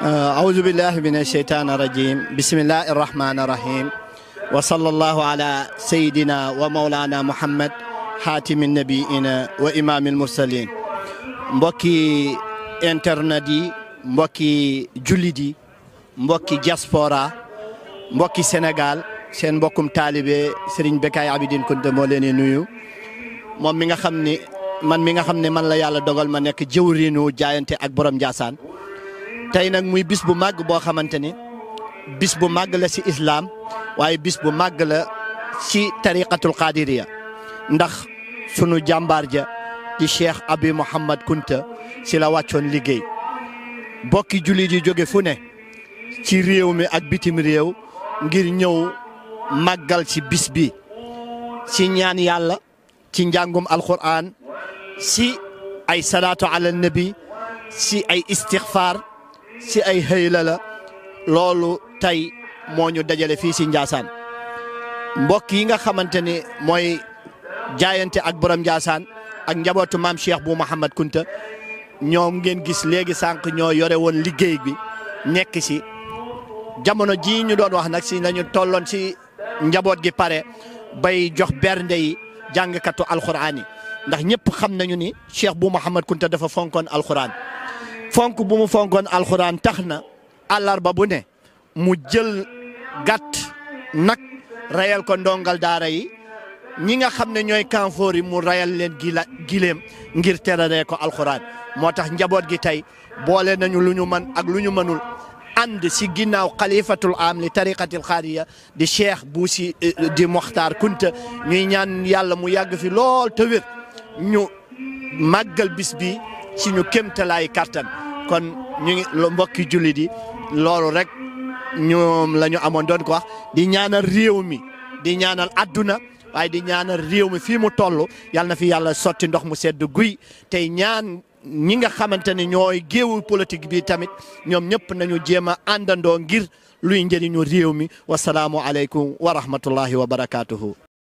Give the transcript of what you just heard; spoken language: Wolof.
أعوذ بالله من الشيطان الرجيم بسم الله الرحمن الرحيم وصلى الله على سيدنا ومولانا محمد حاتم النبيين وإمام المرسلين mbokki internet yi mbokki jullit yi mbokki diaspora mbokki Sénégal seen mbokkum taalibe Serigne Bécaye Abidine Kounta moo leen di nuyu moom mi nga xam ne man la yàlla dogal ma nekk jëwriñu jaayante ak borom Ndiassane tey nag muy bis bu màgg boo xamante ni bis bu màgg la ci islam waaye bis bu màgg la ci tariqatul qadiriya ndax sunu jàmbaar ja di Cheikh Abi Mouhamad Kounta ci la wàccoon liggéey bokki jullit yi jóge fu ne ci réew mi ak bitim réew ngir ñëw màggal ci bis bi ci ñaan yàlla ci njàngum alquran ci ay salaatu ala nabi ci ay istixfaar ci ay xëyla la loolu tey moo ñu dajale fii ci Ndiassane mbokk yi nga xamante ni mooy jaayante ak borom Ndiassane ak njabootu maam Cheikh bu Mouhamad Kounta ñoom ngeen gis léegi sànq ñoo yore woon liggéey bi nekk ci jamono jii ñu doon wax nag ci lañu tolloon ci njaboot gi pare bay jox bernde yi jàngkatu alxuraan yi ndax ñëpp xam nañu ni Cheikh bu Mouhamad Kounta dafa fonkoon alxuraan fonk bu mu fonkoon alxuraan tax na àllarba bu ne mu jël gàtt nag rayal ko ndongal daara yi ñi nga xam ne ñooy kanfoor yi mu rayal leen gileem ngir teraree ko alxuraan moo tax njaboot gi tey boole nañu lu ñu mën ak lu ñu mënul ànd si ginnaaw xalifatul am li tariqatil xaadiya di Cheikh bu si di Mokhtar Kounta ñuy ñaan yàlla mu yàgg fi lool te wér ñu màggal bis bi ci ñu kéemtalaay kattan kon ñu ngi mbokki jullit yi loolu rek ñoom la ñu amoon doon ko wax di ñaanal réew mi di ñaanal adduna waaye di ñaanal réew mi fii mu toll yàlla na fi yàlla sotti ndox mu sedd guy tey ñaan ñi nga xamante ne ñooy géewu politique bi tamit ñoom ñëpp nañu jéem a àndandoo ngir luy njëriñu réew mi wasalaamu aleykum wa rahmatullahi wa barakaatuhu.